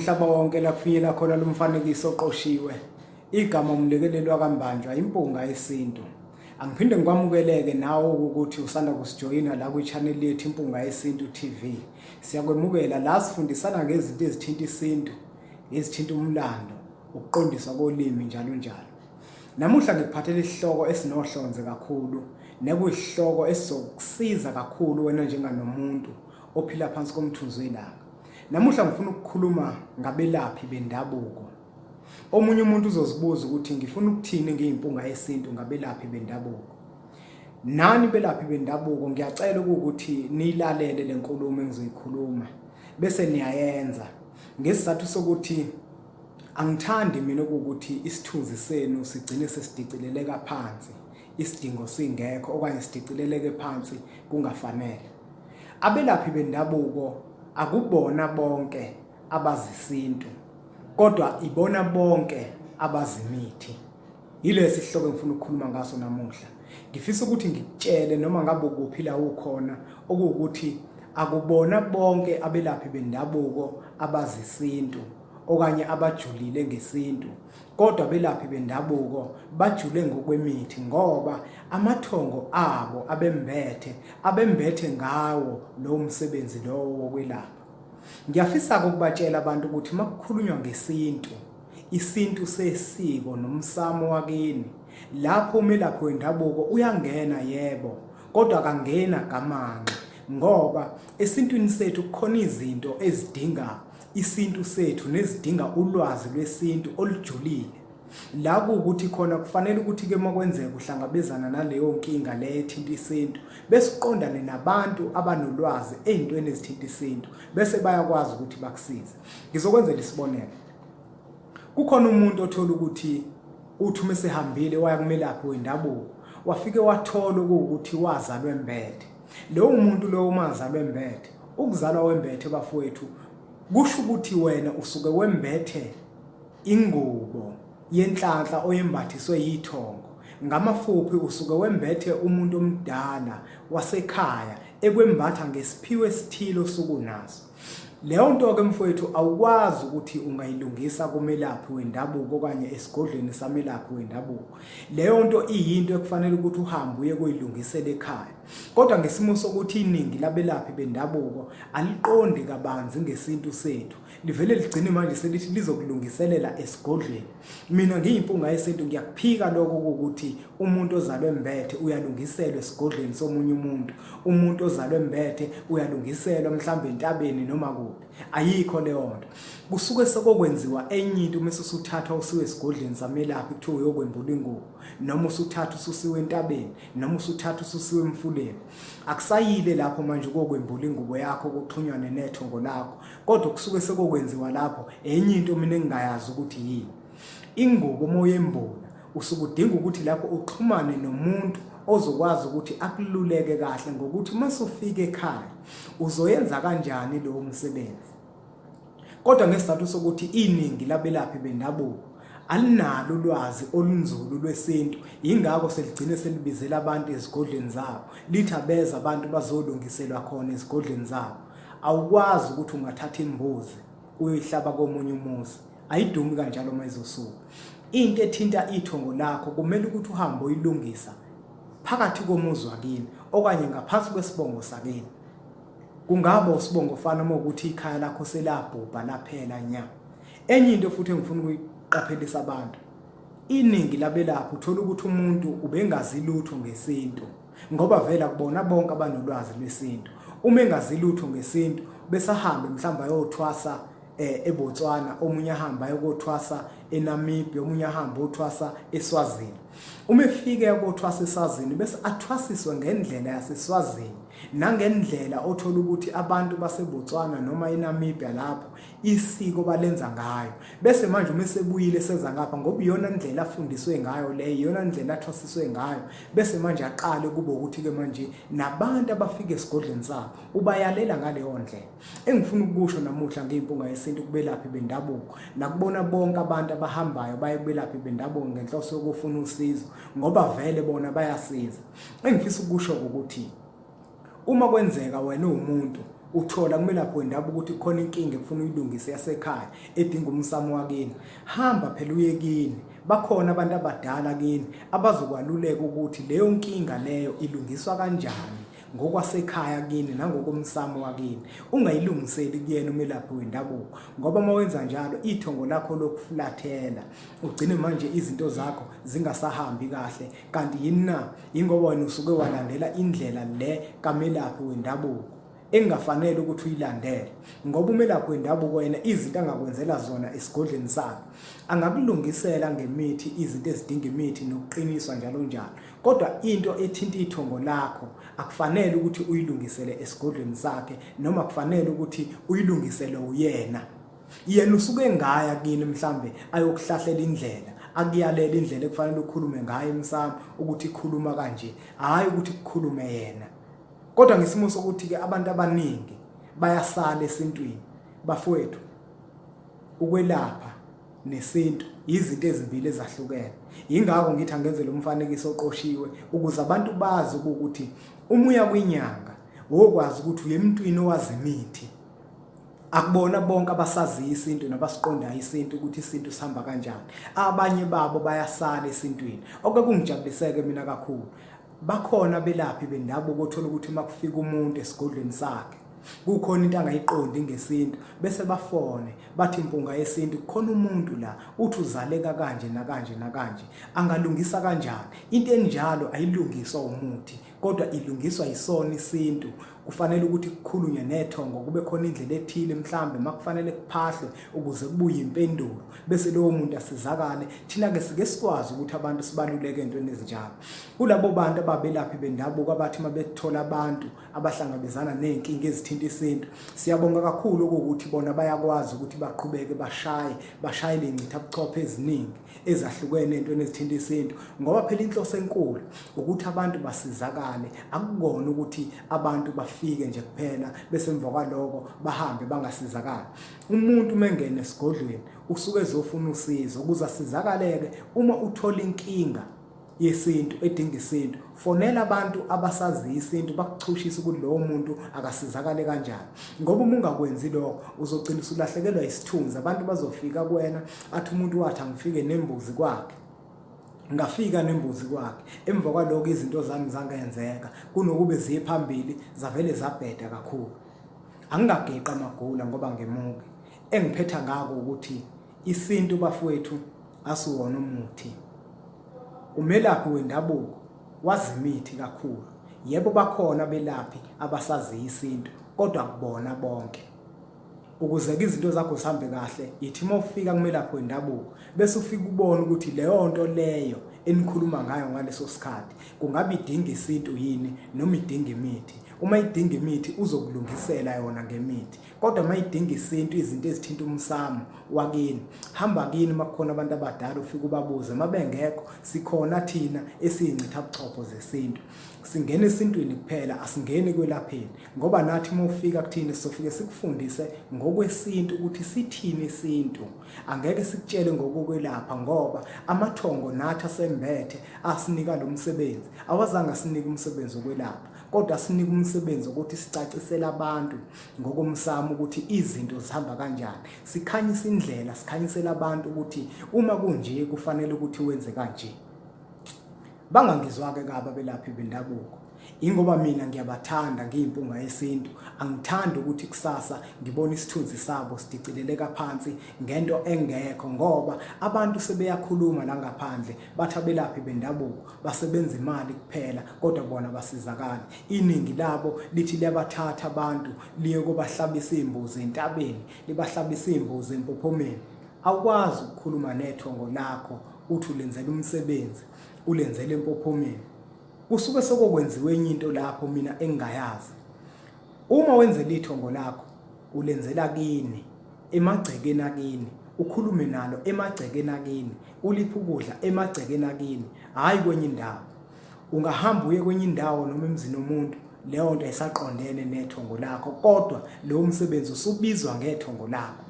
Umhlaba wonke la kufinyela khona lo mfanekiso oqoshiwe. Igama umlekeleli wakaMbanjwa impunga yesintu. Angiphinde ngikwamukeleke nawe ukuthi usanda kusijoyina la kwi-channel yethu Impunga Yesintu TV. Siyakwemukela la sifundisana ngezinto ezithinta isintu, ezithinta umlando, ukuqondiswa kolimi njalo njalo. Namuhla ngikuphathele isihloko esinohlonze kakhulu nekuyisihloko esizokusiza kakhulu wena njenganomuntu ophila phansi komthunzi welanga. Namuhla ngifuna ukukhuluma ngabelaphi bendabuko. Omunye umuntu uzozibuza ukuthi ngifuna ukuthini ngiyimpunga yesintu ngabelaphi bendabuko. Nani belaphi bendabuko ngiyacela ukuthi niyilalele le nkulumo engizoyikhuluma bese niyayenza ngesizathu sokuthi angithandi mina ukuthi isithunzi senu sigcine sesidicileleka phansi isidingo singekho okanye sidicileleke phansi kungafanele. Abelaphi bendabuko akubona bonke abazisintu kodwa ibona bonke abazimithi. Yilesi sihloko engifuna ukukhuluma ngaso namuhla. Ngifisa ukuthi ngikutshele noma ngabe ukuphi la ukhona okuwukuthi akubona bonke abelaphi bendabuko abazisintu okanye abajulile ngesintu kodwa abelaphi bendabuko bajule ngokwemithi ngoba amathongo abo abembethe abembethe ngawo lowo msebenzi lowo wokwelapha. Ngiyafisa-ke ukubatshela abantu ukuthi uma kukhulunywa ngesintu, isintu sesiko nomsamo wakini, lapho umelaphi wendabuko uyangena yebo, kodwa akangeni agamanxe ngoba esintwini sethu kukhona izinto ezidinga isintu sethu nezidinga ulwazi lwesintu olujulile. La kuwukuthi khona kufanele ukuthi-ke uma kwenzeka uhlangabezana naleyo nkinga leyo ethinta isintu, bese uqondane nabantu abanolwazi ey'ntweni ezithinta isintu, bese bayakwazi ukuthi bakusize. Ngizokwenzela isibonelo. Kukhona umuntu othola ukuthi uthi uma esehambile waya kumelaphi wendabuko, wafike wathola okuwukuthi wazalwa embethe. Lowo muntu lowo uma azalwa embethe, ukuzalwa wembethe bafowethu kusho ukuthi wena usuke wembethe Ingubo yenhlanhla oyembathiswe yithongo. Ngamafuphi usuke wembethe umuntu omdala wasekhaya ekwembatha ngesiphiwo esithile osuke unaso. Leyo nto-ke mfowethu awukwazi ukuthi ungayilungisa kumelaphi wendabuko okanye esigodlweni samelaphi wendabuko. Leyo nto iyinto ekufanele ukuthi uhambe uye koyilungisela ekhaya. Kodwa ngesimo sokuthi iningi labelaphi bendabuko aliqondi kabanzi ngesintu sethu, livele ligcine manje selithi lizokulungiselela esigodlweni. Mina ngiyimpunga yesintu ngiyakuphika lokho ukuthi umuntu ozalwe embethe uyalungiselwa esigodlweni somunye umuntu. Umuntu ozalwe embethe uyalungiselwa mhlawumbe entabeni noma kuphi. Ayikho leyo nto. Kusuke sekokwenziwa enye into uma usuthathwa usiwe esigodlweni samelaphi kuthiwa uyokwembula ingubo noma usuthathwa ususiwe entabeni noma usuthathwa ususiwe emfuleni. Akusayile lapho manje ukokwembula ingubo yakho kuxhunywane nethongo lakho. Kodwa kusuke sekokwenziwa lapho enye into mina engingayazi ukuthi yini. Ingubo uma uyembula usuke udinga ukuthi lapho uxhumane nomuntu ozokwazi ukuthi akululeke kahle ngokuthi uma usufika ekhaya uzoyenza kanjani lowo msebenzi. Kodwa ngesizathu sokuthi iningi labelaphi bendabuko alinalo ulwazi olunzulu lwesintu, yingakho seligcine selibizela abantu ezigodlweni zabo, lithi abeze abantu bazolungiselwa khona ezigodlweni zabo. Awukwazi ukuthi ungathatha imbuzi uyoyihlaba komunye umuzi, ayidumi kanjalo uma izosuka. Into ethinta ithongo lakho kumele ukuthi uhambe uyilungisa phakathi komuzi wakini okanye ngaphansi kwesibongo sakini. Kungaba usibongo fana uma ukuthi ikhaya lakho selabhubha laphela nya. Enye into futhi engifuna ukuyiqaphelisa abantu, iningi labelaphi uthola ukuthi umuntu ubengazi lutho ngesintu. Ngoba vele akubona bonke abanolwazi lwesintu. Uma engazi lutho ngesintu bese ahambe mhlawumbe ayothwasa eh, eBotswana, omunye ahambe ayokothwasa eNamibia, omunye ahambe othwasa eSwazini. Uma efike akothwasa eSwazini bese athwasiswe ngendlela yaseSwazini nangendlela othola ukuthi abantu baseBotswana noma eNamibia lapho isiko balenza ngayo. Bese manje uma esebuyile seza ngapha ngoba iyona ndlela afundiswe ngayo leyo, iyona ndlela athwasiswe ngayo, bese manje aqale kube ukuthi-ke manje nabantu abafika esigodlweni sabo ubayalela ngaleyo ndlela. Engifuna ukukusho namuhla ngeyimpunga yesintu kubelaphi bendabuko nakubona bonke abantu abahambayo baye kubelaphi bendabuko ngenhloso yokufuna usizo ngoba vele bona bayasiza. Engifisa ukusho ukuthi uma kwenzeka wena uwumuntu Uthola kumelaphi wendabuko ukuthi kukhona inkinga ekufuna uyilungise yasekhaya edinga umsamo wakini. Hamba phela uye kini. Bakhona abantu abadala kini abazokwaluleka ukuthi leyo nkinga leyo ilungiswa kanjani ngokwasekhaya kini nangokomsamo wakini. Ungayilungiseli kuyena umelaphi wendabuko ngoba uma wenza njalo ithongo lakho lokufulathela ugcine manje izinto zakho zingasahambi kahle. Kanti yini na? Yingoba wena usuke walandela indlela le kamelaphi wendabuko engafanele ukuthi uyilandele, ngoba umelaphi wendabuko yena izinto angakwenzela zona esigodlweni sakhe angakulungisela ngemithi izinto ezidinga imithi nokuqiniswa njalo njalo, kodwa into ethinta ithongo lakho akufanele ukuthi uyilungisele esigodlweni sakhe noma kufanele ukuthi uyilungisele uyena. Yena usuke engaya kini mhlambe ayokuhlahlela indlela, akuyalela indlela ekufanele ukhulume ngayo emsamo ukuthi khuluma kanje, hhayi ukuthi kukhulume yena. Kodwa ngesimo sokuthi-ke abantu abaningi bayasala esintwini, bafowethu, ukwelapha nesintu yizinto ezimbili ezahlukene. Yingakho ngithi angenze lo mfanekiso oqoshiwe ukuze abantu bazi ukuthi uma uya kwinyanga wokwazi ukuthi uye emntwini owazi imithi. Akubona bonke abasaziyo isintu nabasiqondayo isintu ukuthi isintu sihamba kanjani. Abanye babo bayasala esintwini. Okuke kungijabuliseke mina kakhulu, bakhona abelaphi bendabuko othola ukuthi uma kufika umuntu esigodlweni sakhe kukhona into angayiqondi ngesintu bese bafone bathi mpunga yesintu kukhona umuntu la uthi uzaleka kanje nakanje nakanje angalungisa kanjani. Into enjalo ayilungiswa umuthi kodwa ilungiswa yisona isintu. Kufanele ukuthi kukhulunywe nethongo, kube khona indlela ethile mhlambe makufanele kuphahlwe ukuze kubuye impendulo bese lowo muntu asizakale. Thina-ke sike sikwazi ukuthi abantu sibaluleke entweni ezinjalo. Kulabo bantu ababelaphi bendabuko abathi uma bethola abantu abahlangabezana ney'nkinga ezithinta isintu, siyabonga kakhulu okuwukuthi bona bayakwazi ukuthi baqhubeke bashaye bashayele iy'ncithabuchopho eziningi ezahlukene entweni ezithinta isintu, ngoba phela inhloso enkulu ukuthi abantu basizakale. Akukona ukuthi abantu bafike nje kuphela bese emva kwaloko bahambe bangasizakali. Umuntu uma engena esigodlweni usuke ezofuna usizo ukuze asizakaleke. Uma uthola inkinga yesintu edinga isintu, fonela abantu abasaziyo isintu bakuchushise ukuthi lowo muntu akasizakale kanjani, ngoba uma ungakwenzi lokho uzogcina usulahlekelwa isithunzi. Abantu bazofika kuwena athi umuntu wathi angifike nembuzi kwakhe, ngafika nembuzi kwakhe, emva kwaloko izinto zami zangenzeka, kunokube ziye phambili zavele zabheda kakhulu. Angingageqi amagula ngoba ngemuke. Engiphetha ngako ukuthi isintu bafowethu asiwona umuthi. Umelaphi wendabuko wazi imithi kakhulu. Yebo bakhona abelaphi abasaziyo isintu kodwa akubona bonke. Ukuze-ke izinto zakho zihambe kahle, yithi uma ufika kumelaphi wendabuko bese ufika ubone ukuthi leyo nto leyo enikhuluma ngayo ngaleso sikhathi kungabe idinga isintu yini noma idinga imithi. Uma idinga imithi uzokulungisela yona ngemithi. Kodwa uma idinga isintu, izinto ezithinta umsamo wakini, hamba kini uma kukhona abantu abadala ufike ubabuze. Uma bengekho, sikhona thina esiyingcithabuchopho zesintu. Singena esintwini kuphela, asingeni kwelapheni, ngoba nathi uma ufika kuthina sizofike sikufundise ngokwesintu ukuthi sithini isintu. Angeke sikutshele ngokokwelapha ngoba amathongo nathi asembethe asinika lo msebenzi. Awazange asinike umsebenzi wokwelapha, kodwa asinika umsebenzi wokuthi sicacisele abantu ngokomsamo ukuthi izinto zihamba kanjani. Sikhanyisa indlela, sikhanyisela abantu ukuthi uma kunje kufanele ukuthi wenze kanje. Bangangizwa-ke kabi abelaphi bendabuko, ingoba mina ngiyabathanda ngiyimpunga yesintu. Angithandi ukuthi kusasa ngibone isithunzi sabo sidicileleka phansi ngento engekho, ngoba abantu sebeyakhuluma la ngaphandle bathi abelaphi bendabuko basebenza imali kuphela kodwa bona basizakali. Iningi labo lithi liyabathatha abantu liye kobahlabisa iy'mbuzi entabeni, libahlabisa iy'mbuzi empophomeni. Awukwazi ukukhuluma nethongo lakho uthi ulenzela umsebenzi, ulenzela empophomeni. Kusuke sekokwenziwa enye into lapho mina engingayazi. Uma wenzela ithongo lakho ulenzela kini, emagcekeni akini, ukhulume nalo emagcekeni akini, uliphe ukudla emagcekeni akini, hhayi kwenye indawo. Ungahamba uye kwenye indawo noma emzini womuntu, leyo nto ayisaqondene nethongo lakho, kodwa lowo msebenzi usubizwa ngethongo lakho.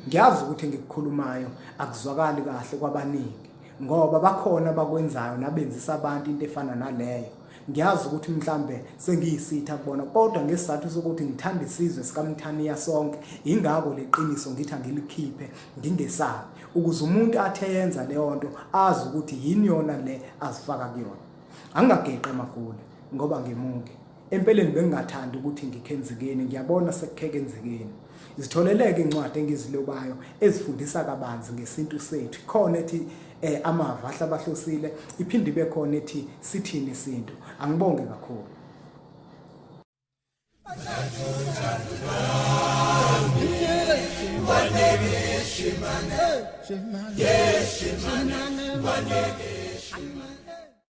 Ngiyazi ukuthi engikukhulumayo akuzwakali kahle kwabaningi, ngoba bakhona abakwenzayo nabenzisa abantu into efana naleyo. Ngiyazi ukuthi mhlambe sengiyisitha kubona kodwa ngesizathu sokuthi ngithanda isizwe sikaMthaniya sonke ingako leqiniso ngithi angilikhiphe ngingesabi ukuze umuntu athe yenza leyo nto azi ukuthi yini yona le azifaka kuyona. Angingageqi amagula ngoba ngimuke. Empeleni bengingathandi ukuthi ngikhe enzikeni ngiyabona sekukheka enzikeni. Zitholeleke incwadi engizilobayo ezifundisa kabanzi ngesintu sethu. Ikhona ethi eh, amava ahlabahlosile iphinde ibe khona ethi sithini isintu. Angibonge kakhulu. Shimane, Shimane, Shimane.